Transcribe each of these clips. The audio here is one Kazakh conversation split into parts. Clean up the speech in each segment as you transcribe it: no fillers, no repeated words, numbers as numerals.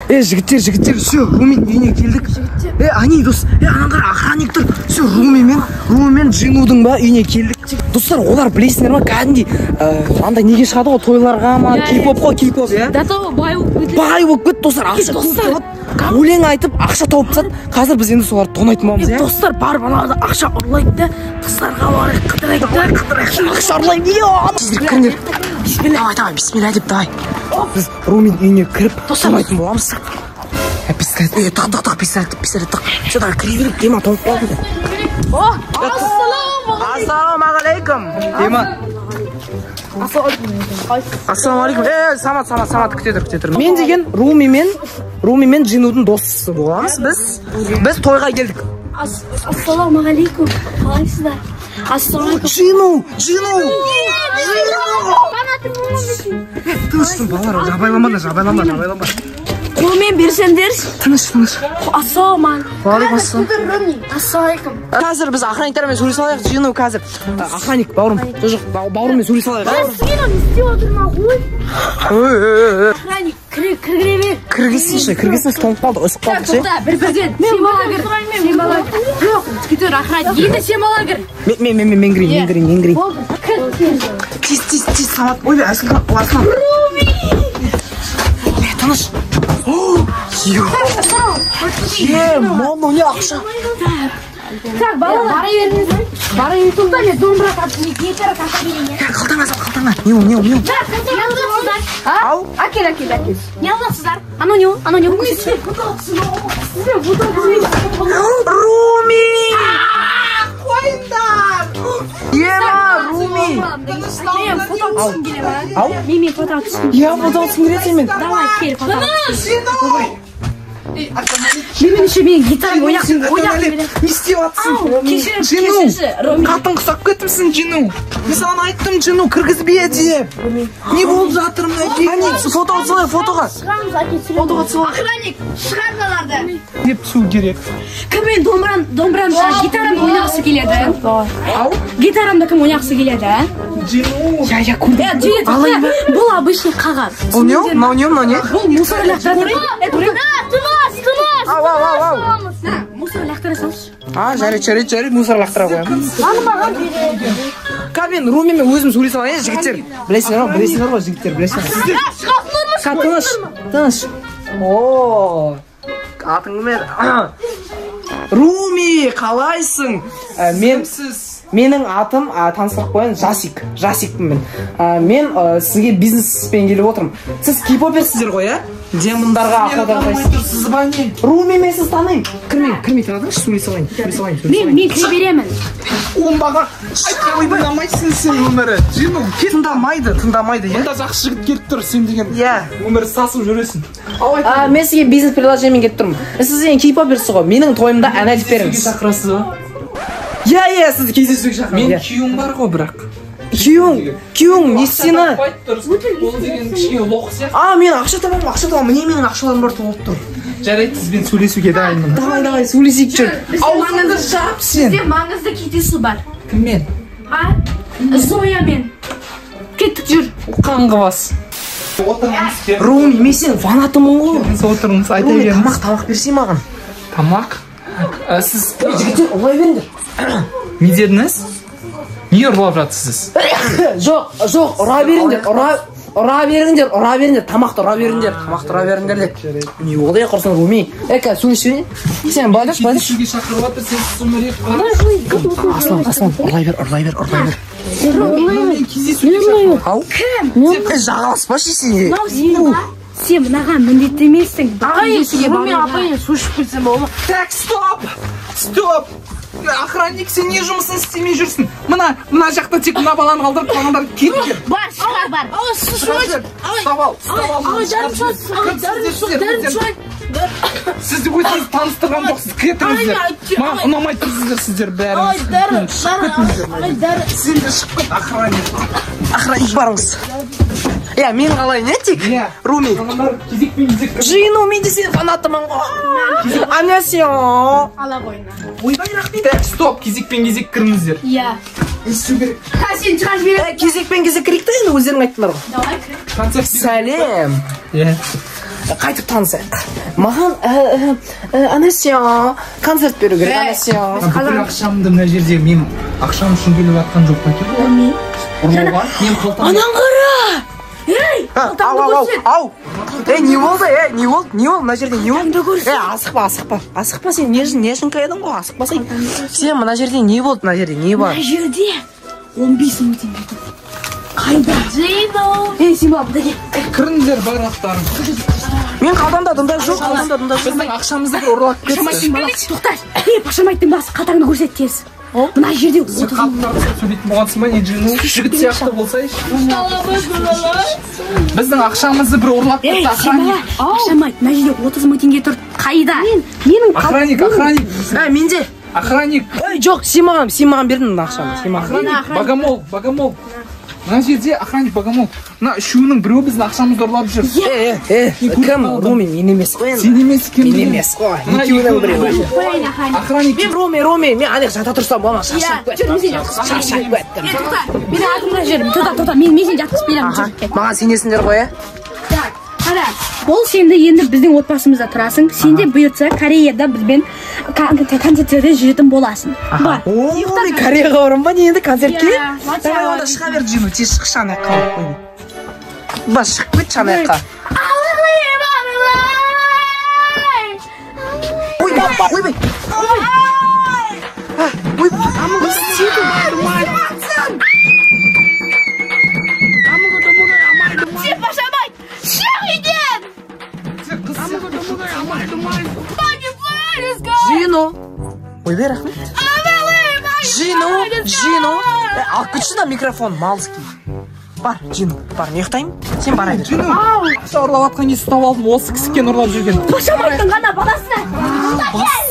Жігіттер, жігіттер, все, Румидің үйіне келдік. Ани, дос, анан қара, охранник тұр. Все, Руми мен Джинудың ба үйіне келдік. Достар, олар, білесіңдер ма, кәдімгідей андай неге шығады ғой, тойларға ма, кей-поп қой, кей-поп, иә. До того бай болып кетті. Бай болып кетті, достар, ақша көп табады. Өлең айтып, ақша тауып тастады. Қазір біз енді соларды тонайтын боламыз, иә. Достар, барып аналарды ақша ұрлайды да, қыздарға барайық, қыдырайық та. Ақша ұрлаймын, е, тезірек кіріңдер. Бисмилля, давай, давай, бисмилля деп, давай. Біз Румидің үйіне кіріп, тонайтын боламыз. Пистолет, тық, тық, тық, пистолет, пистолет, тық. Все, давай, кіре берейік, Дема, тоңып қалдым. О, ассалаумағалейкум. Ассалаумағалейкум. Дема. Ассалаумағалейкум. Самат, Самат, Самат, күте тұр, күте тұр. Мен деген Руми мен Джинудың досысы боламыз біз. Біз тойға келдік. Ассалаумағалейкум. Қалайсыздар? Ассалаумағалейкум. Джину, Джину. Тыныш, балалар, жабайламаңдар, жабайлама, жабайлама. Қолмен берсеңдерші. Тыныш, тыныш. Ассалаумағалейкум. Уағалейкум. Ассалаумағалейкум. Қазір біз охранниктармен сөйлесе алайық, Джину, қазір. Охранник, бауырым, жоқ, бауырыммен сөйлесе алайық. Сен не істеп отырмын ғой? Ой, ой, ой. Охранник, кіре кіре бер. Кіргізсінші, кіргізсінші, тоңып қалдық, үсіп қалдық ше. Тоқта, бір бірден. Сен бала кір. Сен бала кір. Жоқ, күте тұр, охранник. Енді сен бала кір. Мен кірейін, мен кірейін, мен кірейін. Болды, кір. Кір. Тез, тез, тез, Самат. Ойбай, Аслан, Аслан. Тыныш. О, е, мама, не ақша? Так, балалар, бара беріңіз. Бара беріңіз. Тоқта, мен домбыра тартып, гитара тарта берейін. Қалтаңа сал, қалтаңа. Не ол, не ол, не ол? Не аласыздар? Ау. Әкел, әкел, әкел. Не аласыздар? Анау не ол? Анау не ол? Руми! Қойыңдар! Ема, Руми! Мен фото түскім келе ма? Ау? Мен фото түскім. Я, фото түскім келеді сенімен. Давай, кел, фото. Мен еще мен гитарам ойнағым ойнағым келеді. Не істеп жатсың? Кешір, Джину, кешірші, Руми. Қатын құсап кетіпсің, Джину. Мен саған айттым, Джину, кіргізбе деп. Не болып жатыр мына? Ани, фотоға салайық, фотоға. Шығамыз, әке. Фотоға салайық. Охранник, шығар мыналарды. Деп түсу керек. Кім мен домбырам, гитарамды ойнағысы келеді? Ау? Гитарамды кім ойнағысы келеді? Джину. Я, я, көрдім. Жігіт, Алайын ба? бұл обычный қағаз. Бұл не ол? Мынау не, мынау не? Бұл мусор лақтыратын. Тыныс, тыныс. Ау, ау, ау, ау. Мусор лақтыра салшы. А, жарайды, жарайды, жарайды, мусор лақтыра қоямын. Қазір мен Румимен өзім сөйлесе алайын, жігіттер. Білесіңдер ғой, білесіңдер ғой, жігіттер, білесіңдер. Ка, тыныш, тыныш. О, атың кім еді? Руми, қалайсың? Менің атым, таныстырып қояйын, Жасик. Жасикпін мен. Мен сізге бизнеспен келіп отырмын. Сіз кейпоперсіздер ғой, иә? Демондарға охота жасайсыз. Тұрсыз ба, не? Руми, мен сізді танимын. Кірмей, кірмей тұра тұрыңызшы, сөйлесе алайын. Сөйлесе алайын, сөйлесе Мен алайын. мен кіре беремін. Оңбаған. Тыңдамайсың сен өмірі. Джину, кет. Тыңдамайды, тыңдамайды, иә? Мында жақсы жігіт келіп тұр, сен деген. Иә. Өмірі сасып жүресің. Мен сізге бизнес предложениемен келіп тұрмын. Сіз деген кейпоперсіз ғой. Менің тойымда ән айтып беріңіз. Шақырасыз ба? Иә, сізді кездесуге шақырамын. Мен Иә. күйеуім бар ғой бірақ. Күйеуің, күйеуің не сені? Ол деген кішкене лох сияқты. А, мен ақша табамын, ақша табамын. Міне, менің ақшаларым бар, толып тұр. Жарайды, сізбен сөйлесуге дайынмын. Давай, давай, сөйлесейік, жүр. Аузыңды жап сен. Бізде маңызды кездесу бар. Кіммен? А? Зоямен. Кеттік, жүр. Қаңғыбас. Отырыңыз, кел. Руми, мен сенің фанатымын ғой. Отырыңыз, айта Руми, беріңіз. тамақ, тамақ берсей маған. Тамақ? Сіз Жігіттер, ұрлай беріңдер. не дедіңіз? Не ұрлап жатсыз? Жоқ, жоқ, ұра беріңдер, ұра, ұра беріңдер, ұра беріңдер, тамақты ұра беріңдер, тамақты ұра беріңдер деп. Не болды, құрсын, Руми? Қазір сөйлесейін. Сен былай тұршы, былай тұршы. Кездесуге шақырып жатыр, сен сұмырек. Аслан, Аслан, ұрлай бер, ұрлай бер, ұрлай бер. Мен кездесуге шақырып. Ау? Кім? Жағаласпашы сен. Мынау сен ба? Сен мынаған міндетті емессің. Кездесуге баруға. Апай, су ішіп келсем болады ма? Так, стоп! Стоп! Охранник, сен не жұмысын істемей жүрсің? Мына жақта тек мына баланы қалдырып, қалғандары кеткер. Бар, шығар, бар. Ұстап ал, ұстап ал. Кімсіздер? Сіз өзіңіз таныстырған жоқсыз, кетіңіздер. Маған ұнамай тұрсыздар сіздер бәріңіз. Шығып кетіңіздер. Сен де шығып кет, охранник. Охранник, барыңыз. Иә, мен қалайын, иә, тек? Иә. Руми. Қалғандары кезекпен кезек. Жину, мен де сенің фанатымын ғой. Анасио. Ала қойна. Ойбай, рахмет. Так, стоп, кезекпен кезек кіріңіздер. Иә. Не істеу керек? Ха, сен шығарып жібересің. Кезекпен кезек кірейік та енді, өздерің айттыңдар ғой. Давай, кір. Концерт. Сәлем. Иә. Қайтып танысайық. Маған Анасия концерт беру керек, Анасия. Бүкіл ақшамды мына жерде мен ақшам үшін төлеп жатқан жоқ па екен? Ұрлауға мен қалтам. Анан қара! Ей, қалтаңды көрсет. Ау, ей, не болды, ей, не болды, не болды, мына жерде не болды? Ей, асықпа, асықпа, асықпа, сен не үшін едің ғой, асықпасай. Сен мына жерде не болды, мына жерде не бар? Мына жерде 15 мың теңге тұр. Қайда? Джино. Ей, сен бала, бұда кел. Кіріңдер барлықтарың. Мен қалтамда дымда жоқ, қалтамда дымда жоқ. Біздің ақшамызды бір ұрлап кетті. Пашамайттың баласы, тоқта. Ей, Пашамайттың басы, қалтаңды көрсет тез. Мына жерде Сен қатындарды сөйлейтін болғансың ба, не Джину? Жігіт сияқты болсайшы. Біздің ақшамызды бір ұрлап Ей, кетті, сен бала, охранник. Пашамайт, мына жерде 30 мың теңге тұр. Қайда? Менің Охранник, охранник. Ей, менде. Охранник. Ей, жоқ, сен маған бердің мына ақшаны, сен маған. Охранник, богомол, богомол. Мына жерде охранник, богомол. Мына үшеуінің біреуі біздің ақшамызды ұрлап жүр. Кім? Руми, мен емес қой енді. Сен емес, кім? Мен емес қой. Екеуінің біреуі. Охранник. Мен Руми, Руми, мен ана жата тұрсам болма, шаршап кеттім. Шаршап кеттім. Менің артымда жүр. Тоқта, тоқта, мен сені жатқызып беремін. Маған сенесіңдер ғой, ә? Так, қара. Бол сенде енді біздің отбасымызда тұрасың. Сен де бұйыртса Кореяда бізбен концерттерде жүретін боласың. Бар. О, мен Кореяға барамын ба не енді концертке? Иә, Давай онда шыға бер, Джину, тез шықшы ана жаққа. Бас шығып кетші ана жаққа. Ойбай, ойбай. Ой, не істедің? Сен Пашамайт, шық үйден! Джину. Ойбай, рахмет. Джину, Джину. Алып кетші мына микрофон, малский. Бар, Джину, бар, мен ұйықтаймын. Сен бара бер. Джину, ақша ұрлап жатқан кезде ұстап алдым, осы кісі екен ұрлап жүрген. Пашамайттың ғана баласына.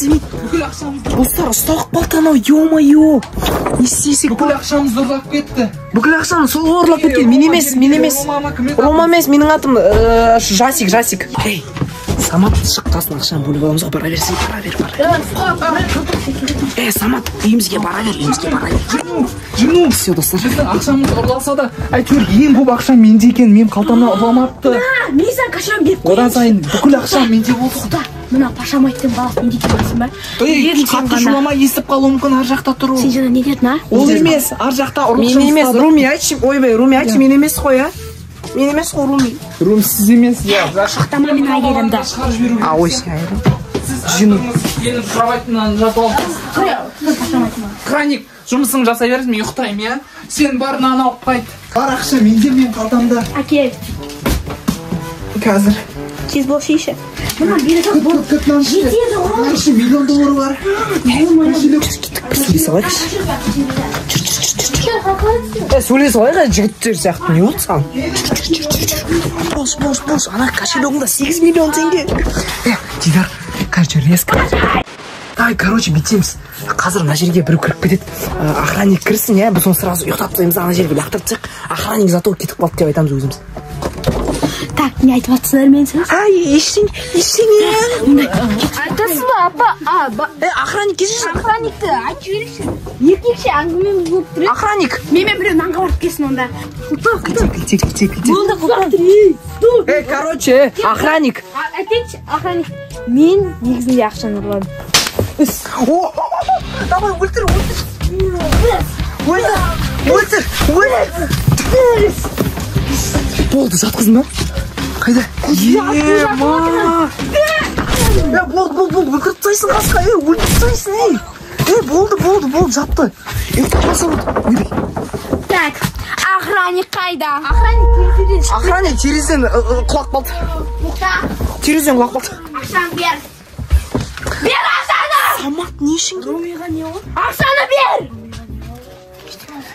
Бүкіл ақшамызды. Достар, ұсталып қалды анау, ё-моё. Не істесек? Бүкіл ақшамызды ұрлап кетті. Бүкіл ақшаны сол ұрлап кеткен. Мен емес, мен емес. Рома емес, менің атым Жасик, Жасик. Ей, Самат шыққасын ақшаны бөліп аламыз ғой, бара берсей, бара бер, бара бер. Ей, Самат, үйімізге бара бер, үйімізге бара бер. Джину, Джину. Все, достар. Біздің ақшамызды ұрласа да, әйтеуір ең көп ақша менде екен, мен қалтамнан ұрламапты. Мен саған кошелегімді беріп Одан сайын бүкіл ақша менде болды. Тоқта, мына Пашамайттың баласы не дейтін білесің ба? Ей, қатты шулама, естіп қалуы мүмкін, ар жақта тұр ол. Сен жаңа не дедің, а? Ол емес, ар жақта ұрлықшы Мен емес, ұстады. Руми айтшы, ойбай, Руми айтшы, мен емес қой, а? Мен емес қой, Руми. Рум сіз емес, иә. Тоқтама мен әйелімді. Шығарып жіберу керек. А, ой, сен әйелің. Сіз менің кроватымнан жатып алыпсыз. Охранник, жұмысыңды жасай беріңіз, мен ұйықтаймын, иә? Сен бар, нан алып қайт. Бар ақша менде, мен қалтамда. Әкел. Қазір. Тез бол, шеші. Мына бері сал, болды. Күт, нан іші. Жетеді ғой. Нан іші, миллион доллары бар. Кеттік, бір сөйлесе алайықшы. Сөйлесіп алайық, жігіттер сияқты. Не болды саған? Жүр, жүр, жүр, жүр. Бос, бос, бос. Ана кошелегіңде 8 миллион теңге. Дидар, короче, резко. Ай, короче, бүйтеміз. Қазір мына жерге біреу кіріп кетеді. Охранник кірсін, иә, біз оны сразу ұйықтап тастаймыз, ана жерге лақтырып тастайық. Охранник зато кетіп қалды деп айтамыз өзіміз. Так, не айтып жатсыздар мен сіз? Ай, ештеңе, ештеңе. Айтасыз ба, апа? А, Охранник келсінші. Охранникті айтып жіберейікші. Еркекше әңгімеміз болып тұр еді. Охранник. Менімен біреу нанға барып келсін онда. Кетейік, кетейік, кетейік, кетейік. Болды, болды. Короче, охранник. Айтайыншы, охранник. Мен негізінде ақшаны ұрладым. О, давай, өлтір, өлтір. Өлтір, өлтір, өлтір. Болды, жатқыздың ба? Қайда? Ема! Болды, болды, болды, өлтіріп тастайсың қасқа, ей, өлтіріп тастайсың, ей. Ей, болды, болды, болды, жатты. Ұйықтап қалса болды. Ойбай. Так, охранник қайда? Охранник терезеден шықты. Охранник терезеден құлап қалды. Тоқта. Терезеден құлап қалды. Ақшаны бер. Бер ақшаны! Самат, не үшін келдің? Румиға не болды? Ақшаны бер!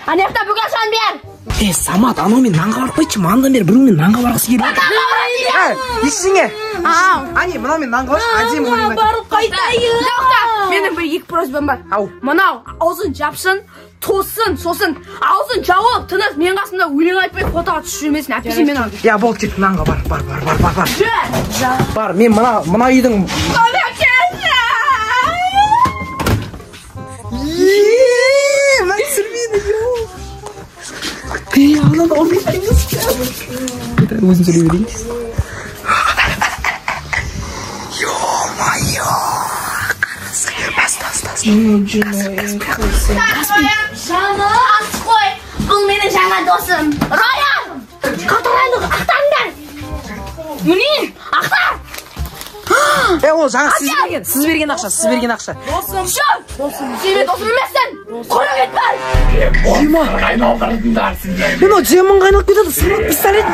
Ана жақта бүкіл ақшаны бер! Е, Самат, анаумен нанға барып қайтшы, манадан бері біреумен нанға барғысы келіп отыр. Ештеңе. Ане, мынаумен нанға баршы, әдемі өлең айт. Барып қайтайын. Тоқта, менің бір екі просьбам бар. Ау. Мынау аузын жапсын, тоссын, сосын аузын жауып, тыныш менің қасымда өлең айтпай фотоға түсіп жүрмесін, әйтпесе мен аны. Я, болды, кет, нанға бар, бар, бар, бар, бар, бар. Жүр. Бар, мен мына үйдің Көмектесші! Е, мына түсірмейді, ей, ананы ұрып кеткен. Өзім сөйлей берейін. Жаны ас қой. Бұл менің жаңа досым. Роян! Қатараңды ақтарыңдар. Міне, ақтар! Ол жаңа сіз берген, сіз берген ақша, сіз берген ақша. Досым. Досым. Сен менің досым емессің. Құры кет бар. Айналдырдыңдар сендер. Мынау демонға айналып кетеді, сынып пистолет.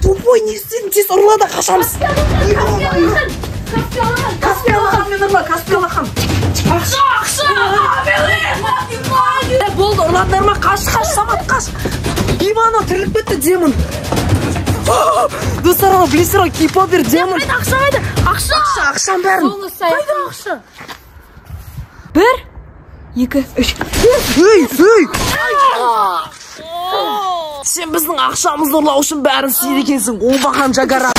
Тупой, не істедің, тез ұрла да қашамыз. Каспий алақан мен ұрла, Каспий алақан. Ақша, ақша! Болды, ұрладыңдар ма? Қаш, қаш, Самат, қаш. Ивано, тіріліп кетті демон. Достар, анау білесіздер ғой, кей-попер демон. Ақша қайда? Ақша! Ақша, ақшаның бәрін. Қайда ақша? 1, 2, 3. Ей, ей! Сен біздің ақшамызды ұрлау үшін бәрін істейді екенсің. Оңбаған Жагара.